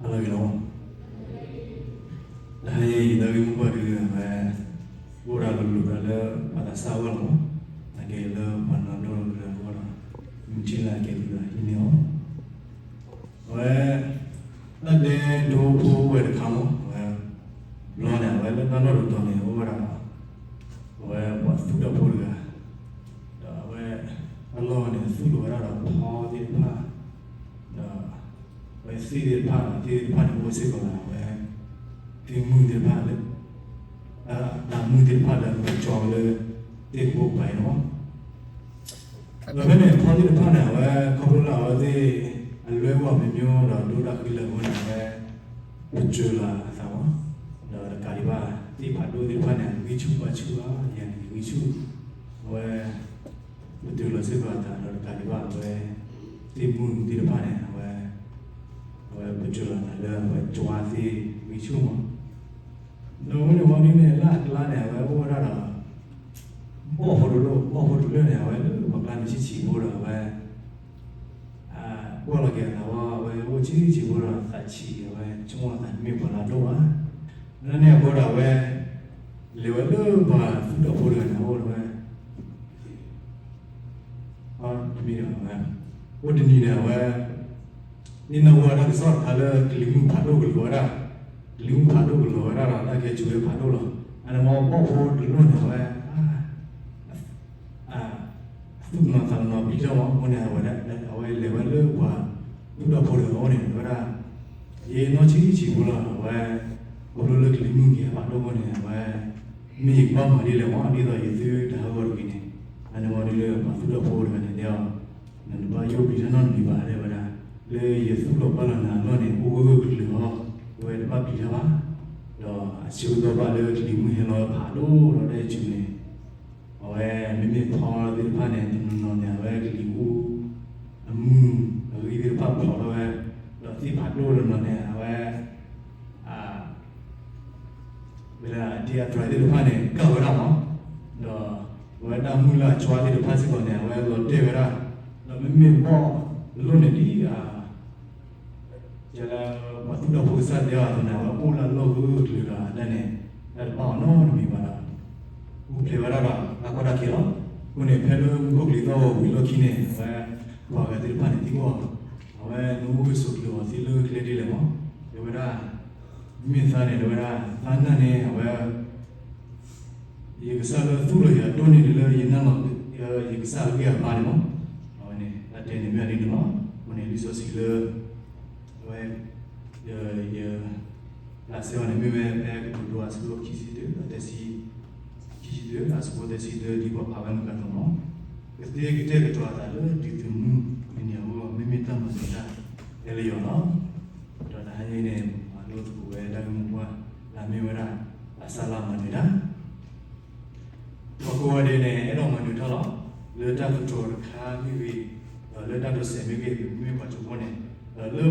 အလီၢ်ဂ့ၤလီၤ. တဟါအံၤ ယတၢ်ဂ့ၢ်မိၢ်ပှၢ်ဒုး အဝဲ အိၣ်ဒၣ်လိၤလိၤဒၣ်လၢပှၤသးစၢ်အဂီၢ်လီၤ. သနာ်က့လၢပှၤနီၢ်နီၢ်လိၤလိၤအဂီၢ်ဒီး မုၢ်ထံလာ်ကဲၤသးဟံးန့ၢ်အီၤ အဝဲ တၢ်တဲဒိဖိဝဲတခါမး အဝဲ ဘျီန့ၣ် အဝဲလၢတၢ်နီၢ်တတီၤန့ၣ် အိၣ်ဝဲဒၣ် အဝဲပှၤသူၣ်ဒိၣ်ဖိတဂၤ ဒီးအဝဲ အလီၢ်န့ၣ် သူၣ်လီၤဝဲဒၣ်ဒီးဖီသ့ၣ်တဖၣ် ဒီး အဝဲသ့ၣ်သ့ၣ်တဖၣ်ဒီး သ့ၣ်သ့ၣ်တဖၣ်န့ၣ် အိၣ်စ့ၢ်ကီးလၢအဝဲ သ့ၣ်မုၢ်သ့ၣ်တဖၣ်လၢ တၢ်မုၢ်သ့ၣ်တဖၣ်လၢအကၠီဝဲလၢ သ့ၣ်ကဘိၣ်ပၤအံၤန့ၣ်လီၤ. ဒီးဖဲန့ၣ် ဖီသ့ၣ်တဖၣ်န့ၣ် အဝဲခီဖျိလၢအဝဲသ့ၣ် အလွဲၢ်အိၣ်အမံၤမံၤဒီး ဒိၣ်တၢ်ဃံလၤအဃိန့ၣ် အဝဲ ပစၢၤလီၤအသးမး, ဒီးတကးဒံးဘၣ် သ့ၣ်ဖးဒိၣ်သ့ၣ်တဖၣ်န့ၣ် ဂံၢ်ဆူၣ်ဘါဆူၣ်ဧါ, ယၤန့ၣ်ဂံၢ်ဆူၣ်, အဝဲ ပတုၤလီၤစ့ၢ်ကီးအသးဒီးတကးဒံးဘၣ် အဝဲ သ့ၣ်မုၢ်သ့ၣ်တဖၣ်န့ၣ် အဝဲ အဝဲပတုၤလီၤအသးလၢအဝဲကၠီသ့ၣ်ဂံၢ်ဆူၣ်မး, ဒီးအဝဲန့ၣ်ဝံၤဒ်န့ၣ် လၢအကျါန့ၣ် အဝဲအိၣ်ဝဲဒၣ်ဒီး ဘီၣ်ဖိတလိၣ်, ဘီၣ်ဖိတလိၣ်န့ၣ် အဝဲလၢပှၤကျါန့ၣ်ဆံးဆံးဖိဒီး အဝဲ ကွၢ်လီၤက့ၤအသးဝဲ အဝဲအိၣ်ဆံးဆံးဖိဒီးသးဆံး အဝဲဆိကမိၣ်အသးတမ့ၢ်ပှၤလၢအဒိၣ်ဘၣ်, လၢန့ၣ်အဃိဒီးအဝဲ လဲၤဝဲလၢပှၤသူၣ်ဒိၣ်ဖိတဂၤန့ၣ် အအိၣ်ဒီးဝဲ တမံၤဒီး အိၣ်တနံၤန့ၣ် အဝဲ န့ၢ်နီၣ်ဝဲဒၣ်ကစီၣ်တခါလၢကလံၤမုၢ်ဖးဒိၣ်ကလီၤဝဲဒၣ်, ကလံၤမုၢ်ဖးဒိၣ်ကလီၤဝဲဒၣ်ဒီး တၢ်ကဲစူၤဝဲဖးဒိၣ်လီၤ. အန့ၣ်ဝံၤဘီၣ်ဖိတလိၣ်န့ၣ် အဝဲ သူၣ်ကနီၤသးကနီၤပျံၤထီၣ်မး, အဃိန့ၣ် အဝဲ အဝဲလဲၤဝဲလၢပှၤသူၣ်ဒိၣ်ဖိတဂၤအအိၣ်န့ၣ် တဲဝဲဒၣ် ယနီၢ်ဆံးဆံးဖိလီၤ အဝဲ ခီဖျိလၢကလံၤမုၢ်က့ၤဖးဒိၣ်အဃိန့ၣ် အဝဲ မ့ၢ်ယကဘၣ်မၤဒ်လဲၣ်မး ဒ်သိးယသုတဟးဂီၤတဂ့ၤန့ၣ်, အန့ၣ်ဝံၤဒ်လၢပှၤသူၣ်ဒိၣ်ဖိတဂၤန့ၣ်တဲအီၤ, နတဘၣ်ယိၣ်ပျံၤတၢ်နီတမံၤဘၣ် တဲဝဲဒၣ်, လၢယသူၣ်လီၤပာ်လီၤနၤအလီၢ်န့ၣ် အိၣ်ဂၢၢ်ဂၢၢ်ကျၢၤကျၢၤလီၤ, အဝဲတဘၣ်ပျံၤတၢ်ဘၣ်, ဒီးအဆၢကတီၢ်ဘၣ်လၢကလံၤမုၢ်ဟဲလီၤဖးဒိၣ်ဒီးတၢ်အံၤဆူၣ်န့ၣ် အဝဲမ့မ့ၢ်ဖီသ့ၣ်တဖၣ်န့ၣ် တနီၤနီၤန့ၣ် အဝဲကလံၤအူ အမုၢ်အဂံၢ်သ့ၣ်တဖၣ်ဖျိးထီၣ်ဝဲ, ဒီးသ့ၣ်ဖးဒိၣ်တနီၤန့ၣ် အဝဲ ဝဲဒၣ် ဒ်အသရၣ်သ့ၣ်တဖၣ်န့ၣ် ကၢ်ဝဲဒၣ်မး, ဒီးအဝဲဒၣ်မုၢ်လၢအကၠီသ့ၣ်တဖၣ်စ့ၢ်ကီးန့ၣ် အဝဲလီၤတဲာ်ဝဲဒၣ်, ဒီးမ့မ့ၢ်ဘီၣ်တလိၣ်န့ၣ်ဒ် ယလၢပှၤသူၣ်ဒိၣ်ဖိကစၢ်တဲအီၤအသိးန့ၣ် အဝဲအိၣ်လၢအလီၢ်ဂၢၢ်ဂၢၢ်ကျၢၤကျၢၤဒီး အတၢ်န့ၣ် တၢ်တဘၣ်အီၤနီတမံၤဘၣ်ဒီး ပူၤဖျဲးဝဲဒၣ်ဒီး တၢ်ကီတၢ်ခဲလီၤ. အဃိန့ၣ် ဖဲလၢမူခိၣ်ကလံၤသီၣ်ဂီၤဝံၤလီၢ်ခံန့ၣ် အဝဲ ပှၤဂၤသ့ၣ်တဖၣ်န့ၣ်သံကွၢ်အီၤ, အဝဲနအိၣ်ဂၢၢ်ဆိးကျၢၤအီၤသ့လၢကျဲဒ်လဲၣ်မး, တဲဝဲဒၣ် မ့ၢ်သးန့ၣ် တဲဝဲဒၣ် သးနၢ်န့ၣ် အဝဲ ယကစၢ်လၢသူၣ်လီၤယၤဒိၣ်န့ၢ်ဒံးလၢယနၢ်လီၤ ယကစၢ်အဂံၢ်အဘါန့ၣ်လီၤ. အဝဲန့ၣ် တၢ်တဲန့ၣ်မ့ၢ်ဒ်န့ၣ်လီၤ. အဃိန့ၣ် လံာ်စီဆှံလၢ အဝဲ ယ ယ တၢ်ဆၢအီၤန့ၣ် မ့ၢ်ဝဲဖဲကတိၤဒိအဆၢခံဆံတၢ အသၢဆံ ခံဆံတၢ အဆၢဖိသၢဆံတၢ ဒ်ပှၤဖးဝဲမုၢ်ကသီမး, ကသ့ကတဲာ်ကတီၤအသးလၢဒုးသုးမုၢ်တနံၤအဂီၢ် မ့မ့ၢ်တၢ်မၤနၢၤတၢ် တဲလၢယွၤလီၤ. ဒီးတဟါညါအံၤန့ၣ် ပမၤလိသကိးဝဲဒၣ်ဂ့ၢ်မိၢ်ပှၢ် လၢအမ့ၢ်ဝဲဒၣ် သးစၢ်လၢအမၤနၢၤတၢ် ပှၤကိးဂၤဒဲးန့ၣ် အဲၣ်ဒိးမၤနၢၤတၢ်လီၤ. လၢတၢ်ကတိၤတခါမ့ၢ်ဂ့ၤ, ဒီးလၢတၢ်ဒိးစဲးမ့ၢ်ဂ့ၤ, ပမ့ၢ်ပှၤကၠိဖိန့ၣ်, ဒီးလၢပတၢ်ဖံးတၢ်မၤ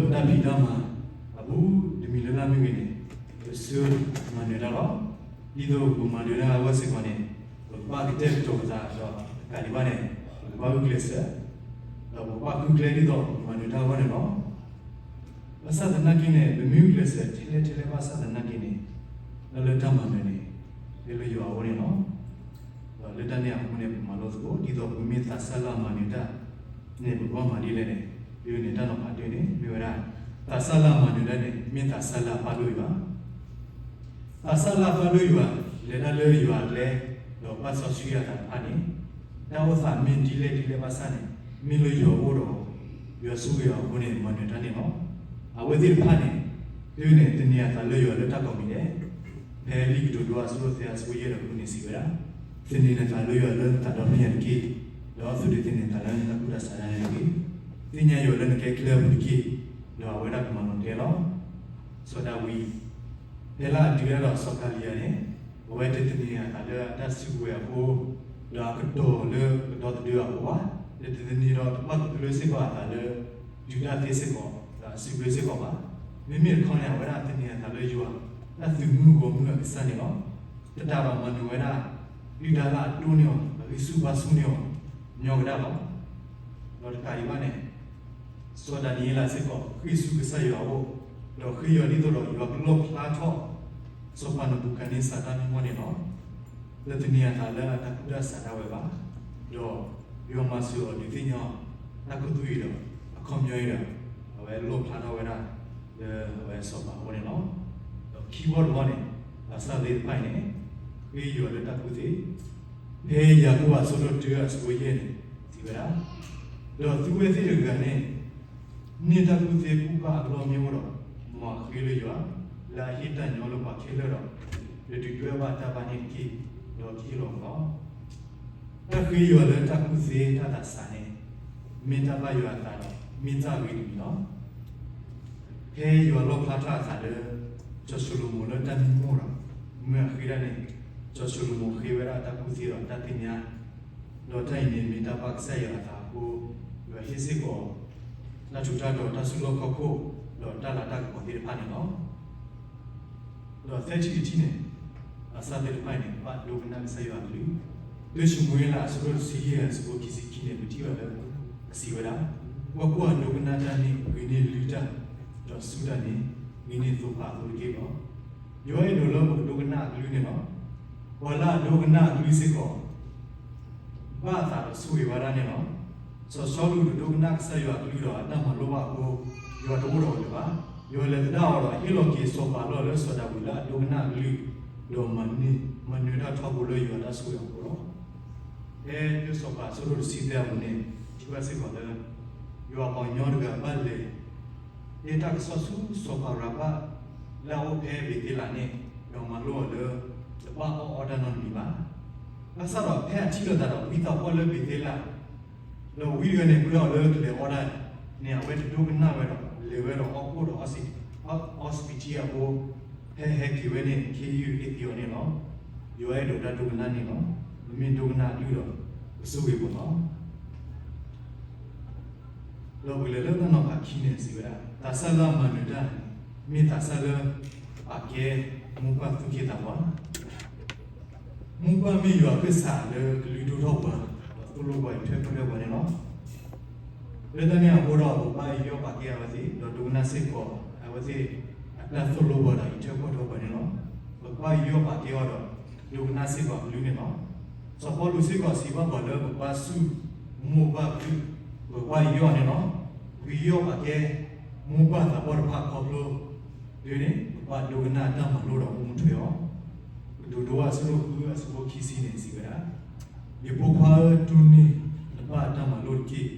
အပူၤ တမံၤလၢ်လၢ်မ့ၢ်ဂ့ၤန့ၣ်, ပဆၢမၤနၢၤတၢ်လီၤ. ဒ်သိးပကမၤနၢၤတၢ်အဂီၢ်စ့ၢ်ကီးန့ၣ်, ပကဘၣ်ကတဲာ်ကတီၤပသးဒီးတကးဒံးဘၣ်န့ၣ်, ပကဘၣ်ဂုာ်ကျဲးစၢး, ဒီးပကဘၣ်ဃုကျဲဒ်သိးပကမၤနၢၤတၢ်အဂီၢ်န့ၣ်လီၤ. ဘၣ်ဆၣ်သနာ်က့န့ၣ် ပမ့ၢ်ဂုာ်ကျဲးစၢးထဲလဲၣ်ထဲလဲၣ်ဘၣ်ဆၣ်သနာ်က့န့ၣ်, တၢ်လၢတၢ်မၤနၢၤန့ၣ်, ဟဲလၢယွၤအအိၣ်န့ၣ်လီၤ. ဒီးလၢတၢ်န့ၣ်အဃိန့ၣ် ပမၤလိသကိး ဒ်သိးပမ့ၢ်သးစၢ်လၢအမၤနၢၤတၢ်န့ၣ် ပကဘၣ်မၤဒ်လဲၣ်န့ၣ်, ဒ်န့ၣ်တၢ်နီၤဖးတၢၢ်န့ၣ် မ့ၢ်ဝဲဒၣ် သးစၢ်လၢအမၤနၢၤတၢ်န့ၣ် မ့ၢ်သးစၢ်လၢအပာ်ဒိၣ်ယွၤ သးစၢ်လၢအပာ်ဒိၣ်ယွၤ လဲၤတၢ်လၢယွၤအကျဲ, ဒီးဘၣ်စီဆှံအသးတဖၣ်န့ၣ်, တၢ်အိၣ်သးမ့ၢ်ဒ်လဲၣ်ဒ်လဲၣ်ဘၣ်ဆၣ်န့ၣ်, မ့ၢ်လၢယွၤအအိၣ်ဒီး, ယွၤဆိၣ်ဂ့ၤအီၤအဃိန့ၣ် မၤနၢၤတၢ်န့ၣ်လီၤ. အဝဲသ့ၣ်တဖၣ်န့ၣ်, ဒ်န့ၣ် သန့ၤအသးလၢယွၤလၢတၢ်ကိးမံၤဒဲး, ဖဲလံာ်ကတိၤဒိအဆၢသၢအဆၢယဲၢ်ဒီးအပူၤန့ၣ်စံးဝဲဒၣ်, သန့ၤနသးလၢယွၤလၢနသးဒီဖျၢၣ်ညါတက့ၢ်, ဒီးသုတသန့ၤနသးလၢနတၢ်ကူၣ်တၢ်ဆးဒၣ်လဲာ်တဂ့ၤ. သ့ၣ်ညါယွၤလၢနကျဲအပူၤတက့ၢ်, ဒီးအဝဲဒၣ်ကမၤလီၤကျဲလီၤ. စီၤဒၤဝံး ဖဲလၢအတုၤဝဲဒၣ်ဒီးစီၤကၤလံယၤန့ၣ်, အဝဲတသန့ၤအသးလၢအတၢ်စုကဝဲၤအဃိ, ဒီးအကတီၢ်လၢကဒီသဒၢအဃိဘၣ်, ဒီးတသန့ၤဒီးတဘၣ်ကဖၢလၢစ့ၢ်ကီးအသးလၢ ဒုၣ်ဒါသ့စ့ၢ်ကီး, ဒီးအစုကဝဲၤစ့ၢ်ကီးဘၣ်. မ့မ့ၢ်တခီန့ၣ် အဝဲဒၣ်သန့ၤအသးလၢယွၤ, တၢ်သုးမုၢ်ဂီၤမုၢ်အကစၢ်န့ၣ်လီၤ. သတးဒီးမၤနၢၤဝဲဒၣ် ဒုၣ်ဒါလၢအဒိၣ်န့ၢ်အီၤ, အဂံၢ်ဆူၣ်ဘါဆူၣ်န့ၢ်အီၤ, ညီကဒၣ်လီၤ. ဒီးတကးဒံးဘၣ်န့ၣ်, စီၤဒၤနံးယ့လးစ့ၢ်ကီး ဃ့ၢ်ဆူကစၢ်ယွၤအအိၣ်, ဒီးဃ့ယွၤဒ်သိးဒီးယွၤကလီၣ်ဖျါထီၣ် စီၤပၤနဘူၤခၣ်နံစၢ်တၢ်မံမီၢ်န့ၣ်လီၤ. ဒီးတန့ၢ်အသးလၢအတၢ်ကူၣ်တၢ်ဆးဒၣ်ဝဲဘၣ်. ဒီးယွၤမၤစၢၤအီၤဒုးသ့ၣ်ညါ တၢ်ခူသူၣ်အံၤဒီး အခီပညီအံၤဒီး အဝဲလီၣ်ဖျါထီၣ်ဝဲဒၣ် လၢအဝဲစီၤပၤအအိၣ်န့ၣ်လီၤ. ဒီးခံဘီတဘီန့ၣ် ဘၣ်ဆၣ်သ့ၣ်တဖၣ်အံၤန့ၣ် ဃ့ယွၤလၢတၢ်ကူၣ်သ့, ဖဲယၤကိာ်အဆၢဒိၣ်တၢအဆၢဖိယဲၢ်န့ၣ် စံးဝဲဒၣ်, ဒီးသုဝဲသ့ၣ်တဂၤန့ၣ် န့ၢ်တၢ်ကူၣ်သ့ကူၣ်ဘၣ်အလီၢ်မ့ၢ်အိၣ်ဒီး မ်အဃ့လၢယွၤ လၢအဟ့ၣ်တၢ်ညီလၢပှၤခဲလၢာ်ဒီး တဒုးဒွဲၣ်ဘၣ်တၢ်ဘၣ်န့ၣ်တက့ၢ်, ဒီးကဟ့ၣ်လီၤအီၤလီၤ. တၢ်ဃ့ယွၤလၢတၢ်ကူၣ်သ့တၢ်သးစၢ်န့ၣ် မ့ၢ်တၢ်ဘၣ်ယွၤအသးဒီး မ့ၢ်တၢ်ဂ့ၤတမံၤလီၤ. ဖဲယွၤလီၣ်ဖျါထီၣ်အသးလၢ စီၤၡလိၤမိၣ်လၢတၢ်မံမီၢ်ဒီး မ့ၢ်အဃ့ဒၣ်န့ၣ် စီၤၡလိၤမိၣ်ဃ့ဝဲဒၣ်တၢ်ကူၣ်သ့ဒီးတၢ်သ့ၣ်ညါ, ဒီးတၢ်အံၤန့ၣ်မ့ၢ်တၢ်ဘၣ်ကစၢ်ယွၤအသးအဃိ, ယွၤဟ့ၣ်စ့ၢ်ကီး တၢ်ထူးတၢ်တီၤ တၢ်စုလီၢ်ခီၣ်ခိၣ် ဒီးတၢ်လၤတၢ်ကပီၤသ့ၣ်တဖၣ်န့ၣ်လီၤ. ဒီးသၢထံၣ်တထံၣ်န့ၣ် ဘၣ်ဆၣ်သ့ၣ်တဖၣ်အံၤန့ၣ် ဘၣ်ဒိကနၣ်ကစၢ်ယွၤအကလုၢ်, လၢၡမူၤအ့လးအဆၢဒိၣ်တဆံယဲၢ်အဆၢဖိခံဆံခံန့ၣ် ပထံၣ်ဘၣ်လၢ အစံးဝဲဒၣ်, ကွၢ်ကွၢ်, ဒိကနၣ်တၢ်န့ၣ်ဂ့ၤန့ၢ်လုၢ်တၢ်, ဒီးစူၢ်တၢ်န့ၣ်ဂ့ၤန့ၢ်သိဖးအသိတက့ၢ်လီၤ. ယွၤအဲၣ်ဒိးလၢပကဒိကနၣ်အကလုၢ်န့ၣ်လီၤ. ပှၤလၢအဒိကနၣ်အကလုၢ်စ့ၢ်ကီး ဘၣ်အသးဒီးဆိၣ်ဂ့ၤဝဲဒၣ်န့ၣ်လီၤ. စီၤၡီလူးတဒိကနၣ်ကစၢ်ယွၤအကလုၢ်ဒီးအတၢ်မၤလိဘၣ်အဃိ, ယွၤတအိၣ်ဒီးအီၤလၢၤဘၣ်. ယွၤလဲၤသဒၣ်အီၤဒီးဟ့ၣ်လီၤက့ၤစီၤပၤလီၢ်လၢစီၤဒၤဝံးလၢအဒိကနၣ်အကလုၢ်, ဒီးမၤနၢၤတၢ်ထီဘိလၢယွၤအတၢ်ဆိၣ်ဂ့ၤအဃိလီၤ. ဖဲစီၤပၤအဆၢဒိၣ်တဆံသၢအပူၤန့ၣ် ထံၣ်ဘၣ်စ့ၢ်ကီးလၢ ယွၤပှၤကညီတဂၤဘၣ်လဲၤ တဲတၢ်ကစီၣ်ဆူစီၤပၤရၤဘၣ် လၢအအိၣ်ဖဲဘ့းသ့လးန့ၣ်, ဒီးမၤလိအီၤလၢ တဘၣ်အီၣ်အီတၢ်နီတမံၤဘၣ်. ဘၣ်ဆၣ်ဒီးဖဲအထံၣ်လိာ်သးဒီးဝံသးပှၢ်လၢဘ့းသ့လး ဒီးဝံတဂၤန့ၣ် ပှဲၤအီၤလၢကလဲၤအီၣ်တၢ်န့ၣ် အဝဲတဒိကနၣ်ဝဲဒီး လဲၤဝဲဒီးဟီၣ်ခိၣ်ဒီး အီစပံးထံအဃိ, ဖဲဟဲက့ၤဝဲန့ၣ် ခ့ယုၢ်ဟ့ၣ်သံအီၤန့ၣ်လီၤ. ယွၤအဲၣ်ဒိးတၢ်ဒိကနၣ်န့ၣ်လီၤ. ပမ့ၢ်ဒိကနၣ်အကလုၢ်ဒီး ပဆိၣ်ဂ့ၤပှၤလီၤ. ဒီးပကလဲၤလၢတၢ်နီၤဖးခံန့ၣ် စံးဝဲဒၣ်, သးစၢ်လၢအမၤနၢၤတၢ်န့ၣ် မ့ၢ်သးစၢ်လၢအပာ်ကဲမိၢ်ပၢ်သူၣ်က့သးပှၢ် မိၢ်ပၢ်မ့ၢ်ယွၤအကစၢ်လၢကလုၢ်ဒိၣ်ထီၣ်ပှၤ, ဒီးသိၣ်လိပှၤ အံးထွဲကွၢ်ထွဲပှၤန့ၣ်လီၤ. လၢတၢ်န့ၣ်အဃိဒီး ပဘၣ်ယီၣ်ပာ်ကဲအဝဲသ့ၣ်, ဒီးဒိကနၣ်စ့ၢ်ကီး အဝဲသ့ၣ်အတၢ်သိၣ်လိပှၤဒီး အံးထွဲကွၢ်ထွဲပှၤန့ၣ်လီၤ. ပဘၣ်ယီၣ်ပာ်ကဲအီၤဒီး ဒိကနၣ်စ့ၢ်ကီးအကလုၢ်န့ၣ်လီၤ. စီၤပီလူးစ့ၢ်ကီးစံးဘၣ်ပှၤလၢ ပကဘၣ်စူၢ်မိၢ်ပၢ်အကလုၢ်, ပကဘၣ်ယီၣ်န့ၣ်လီၤ. ပကယီၣ်ပာ်ကဲမိၢ်ပၢ်သးပှၢ်တဖၣ်ခီဖျိ ဒ်န့ၣ် ပဘၣ်ဒိကနၣ်တၢ်မၤလိဒီးအိၣ်မူထွဲအီၤ. ကတိၤဒိအဆၢဒိၣ်ဃုအဆၢဖိခံဆံန့ၣ် စံးဝဲဒၣ်, ယဖိခွါဧၢ, တူၢ်န့ၢ်နပၢ်အတၢ်မၤလိတက့ၢ်,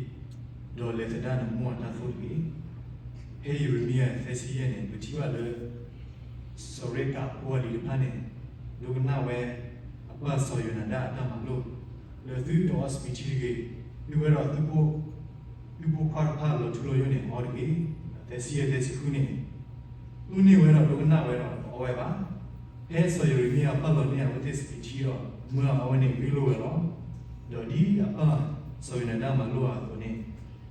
ဒီးလဲၤသဒၣ်နမိၢ်အတၢ်သိၣ်တက့ၢ်. ဖဲယံးရမံယၤသၢဆံယဲၢ်န့ၣ် ပထံၣ်ဘၣ်လၢ စီၤရ့ကးဖိအလံၤတဖၣ်န့ၣ် ဒိကနၣ်ဝဲ အပၢ်စီၤယိၤနၤဒၣ်အတၢ်မၤလိ လၢသုတအီစပံးထံတဂ့ၤ, သုဝဲဒီးသု သုဖိခွါတဖၣ်လီၤထူလီၤယိာ်န့ၣ် အီတဂ့ၤ. သၢဆံယဲၢ်သၢဆံဃုန့ၣ် တူၢ်န့ၢ်ဝဲဒီးဒိကနၣ်ဝဲဒီးတအီဝဲဘၣ်. ဖဲစီၤယံးရမံယၤပာ်လီၤန့ၢ်အဝဲသ့ၣ်စပံးထံဒီး မၢအဝဲန့ၣ်ဂ့ၢ်လိာ်ဝဲလီၤ. ဒီးဒ်အပၢ်စီၤယိၤနၤဒၣ်မၤလိအီၤအသိးန့ၣ်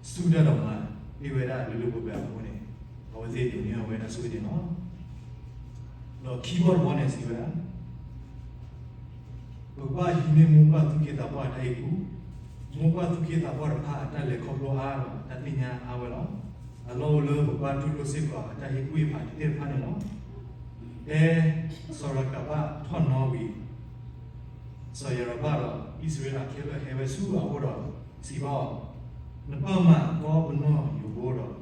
စူၢ်တၢ်ဒီးမၤတ့ၢ်ဝဲဒၣ်လၢလၢပှဲၤပှဲၤအဃိန့ၣ် အဝဲသ့ၣ်ဒိးန့ၢ်အဝဲဒၣ်ဆိၣ်ဂ့ၤန့ၣ်လီၤ. ဒီးခံဘီတဘီန့ၣ်စံးဝဲဒၣ် ပကဘၣ်ဟံးန့ၢ်မိၢ်ပၢ်သူၣ်က့သးပှၢ်အတၢ်ဟ့ၣ်ကူၣ်, မိၢ်ပၢ်သူၣ်က့သးပှၢ်တဖၣ်အတၢ်လဲၤခီဖျိအါဒီးတၢ်သ့ၣ်ညါအါဝဲလီၤ. အလီၢ်အိၣ်လၢပကဘၣ်တူၢ်လိာ်စ့ၢ်ကီးအတၢ်ဟ့ၣ်ကူၣ်ဟ့ၣ်ဖးသ့ၣ်တဖၣ်န့ၣ်လီၤ. ဖဲစီၤရကၤဘၣ်ထီၣ်နီဝံၤ စီၤယၤရဘၣ်ဒီး အံၣ်စရ့လးခဲလၢာ်ဟဲဝဲဆူအအိၣ်ဒီးစံးဘၣ်အီၤ, နပၢ်မၤကီပနီၢ်ယိၤဘိဒီး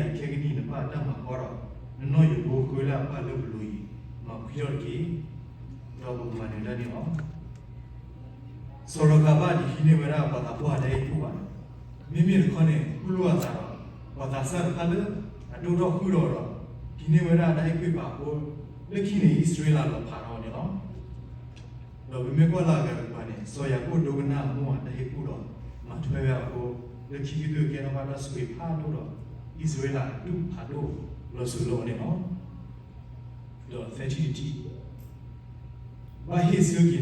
နဲဒၣ်အံၤခဲကနံၣ်နပၢ်တၢ်မၤကီဒီး နနီၢ်ယိၤဘိဃၢလၢအပၢ်လၢပလိၤအံၤ မၤဖှံထီၣ်တက့ၢ်, ဒီးပကမၤနၢၤတၢ်န့ၣ်လီၤ. စီၤရကၤဘၣ်တဟံးန့ၢ်ဝဲဒၣ်ပှၤသးပှၢ်အတၢ်ဟ့ၣ်ကူၣ်ဘၣ်. မ့မ့ၢ်တခီန့ၣ် ကူၣ်လိာ်အသးဒီး ပှၤသးစၢ်တဖၣ်လၢအဒိၣ်ထီၣ်ဃုာ်ဒီးဒီး ဟံးန့ၢ်ဝဲဒၣ်တၢ်ဟ့ၣ်ကူၣ်ဟ့ၣ်ဖးအဃိ လၢခံန့ၣ် အံၣ်စရ့လးလီၤဖးထီၣ်န့ၣ်လီၤ. ဒီးပမ့ၢ်ကွၢ်လၢအဂၤတကပၤန့ၣ် စီၤယၤကိာ်ဒိကနၣ်အမိၢ်အတၢ်ဟ့ၣ်ကူၣ်ဒီး မၤထွဲဝဲအဃိ လၢခံကတၢၢ်ကဲထီၣ်ဘၣ်တၢ်ဆိၣ်ဂ့ၤဖးဒိၣ်ဒီး အံၣ်စရ့လးဒုးဖးဒိၣ်လီၤစိၤလၢအီၤန့ၣ်လီၤ. ဒီးသၢထံၣ်တထံၣ် ဘၣ်ဟ့ၣ်ဆၢ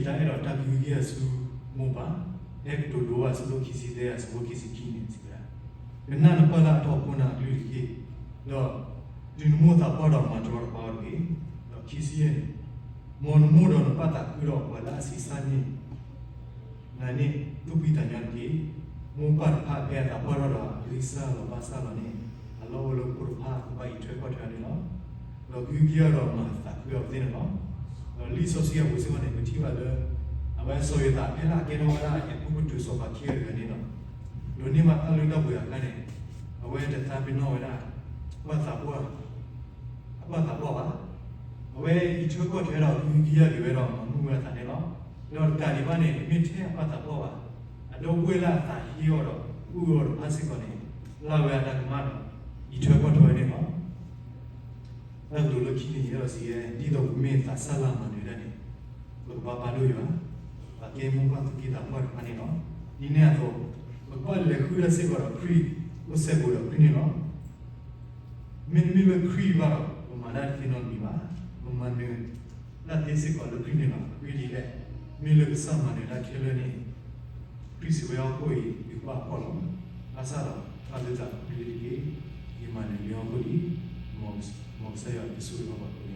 က့ၤတၢ်အဲၣ်ဒီးတၢ်ကဟုကယာ်ဆူမိၢ်ပၢ်, ဖဲကတိၤဒိအဆၢဒိၣ်ခံဆံသၢအဆၢဖိခံဆံခံန့ၣ်စံးဝဲဒၣ်, ကနၣ်နပၢ်လၢအထီၣ်ဖိနၤအကလုၢ်တက့ၢ်, ဒီးတုၤနမိၢ်သးပှၢ်ဒီးမၤတရီတပါအီၤတဂ့ၤ. ဒီးခံဆံယဲၢ်န့ၣ်, မ်နမိၢ်ဒီးနပၢ်သးခုဒီးပှၤလၢအဆံးစၢ်န့ၢ် နၤန့ၣ်သူၣ်ဖှံသးညီတက့ၢ်. မိၢ်ပၢ်တဖၣ်ဖဲအသးပှၢ်ထီၣ်ဒီးအဂံၢ်စၢ်လီၤဘၣ်စၢ်လီၤန့ၣ် အလီၢ်အိၣ်လၢဖိတဖၣ်ကဘၣ်အံးထွဲကွၢ်ထွဲန့ၣ်လီၤ. ဒီးကဟုကယာ်ဒီးမၤသးခုအီၤသ့န့ၣ်လီၤ. ဒီးလံာ်စီဆှံအပူၤစ့ၢ်ကီးန့ၣ် ပထံၣ်ဘၣ်လၢ အဝဲစီၤယိၤသးဖဲလၢအကဲထီၣ်ဝဲဒၣ် အဲၤကူပတူးစီၤပၤခံဂၤတဂၤန့ၣ်လီၤ. ဒိးန့ၢ်ဘၣ်တၢ်လုၢ်တၢ်ပှ့ၤအခါန့ၣ် အဝဲတသးပ့ၤနီၣ်ဝဲဒၣ် ပှၢ်သးပှၢ် အပှၢ်သးပှၢ်ဘၣ်. အဝဲအံးထွဲကွၢ်ထွဲဒီးကဟုကယာ်က့ၤဝဲဒီးမၤမုာ်ဝဲအသးန့ၣ်လီၤ. ဒီးတကးဒံးဘၣ်န့ၣ် တမ့ၢ်ထဲအပှၢ်သးပှၢ်ဘၣ်. အဒီပုၢ်ဝဲၢ်လၢအသးဟ့အီၤဒီး အုၣ်အီၤတဖၣ်စ့ၢ်ကီးန့ၣ် လၢ်ဝဲအတၢ်ကမၣ်ဒီး အံးထွဲကွၢ်ထွဲဝဲန့ၣ်လီၤ. တၢ်ကတိၤလၢခံန့ၣ် ယအဲၣ်ဒိးစံးဝဲ ဒ်သိးပမ့ၢ်သးစၢ်လၢအမၤနၢၤဒၣ်န့ၣ် ပကဘၣ်ပာ်ဒိၣ်ယွၤ, ပကဲမိၢ်ပၢ်သူၣ်က့သးပှၢ်တဖၣ်န့ၣ်လီၤ. ဒ်န့ၣ်အသိး ပကဘၣ်လဲၤဃုာ်တၢ်စ့ၢ်ကီးဒီးခရံာ် အိၣ်စဲဘူးဒီးခရံာ်န့ၣ်လီၤ. မ့တမ့ၢ်လၢခရံာ်ဘၣ်ဒီး ပမၤတၢ်တသ့နီတမံၤဘၣ်. ပမၤနၢၤတၢ်သ့စ့ၢ်ကီးလၢခရံာ်န့ၣ်လီၤ. အဂ့ၢ်ဒ်လဲၣ်, မ့ၢ်လၢကစၢ်မၤနၢၤတၢ်ခဲလၢာ်န့ၣ် ခရံာ်စံးဝဲဟီၣ်ခိၣ်အံၤ ယကဘၣ်အဖှီၣ်လီၤ. ဘၣ်ဆၣ်ဒီး ပာ်သုသးလၢလံၤတက့ၢ်. ယမၤနၢၤလံဟီၣ်ခိၣ်လံ. မ်ကစၢ်ယွၤကဆိၣ်ဂ့ၤဘၣ်ပှၤကိးဂၤ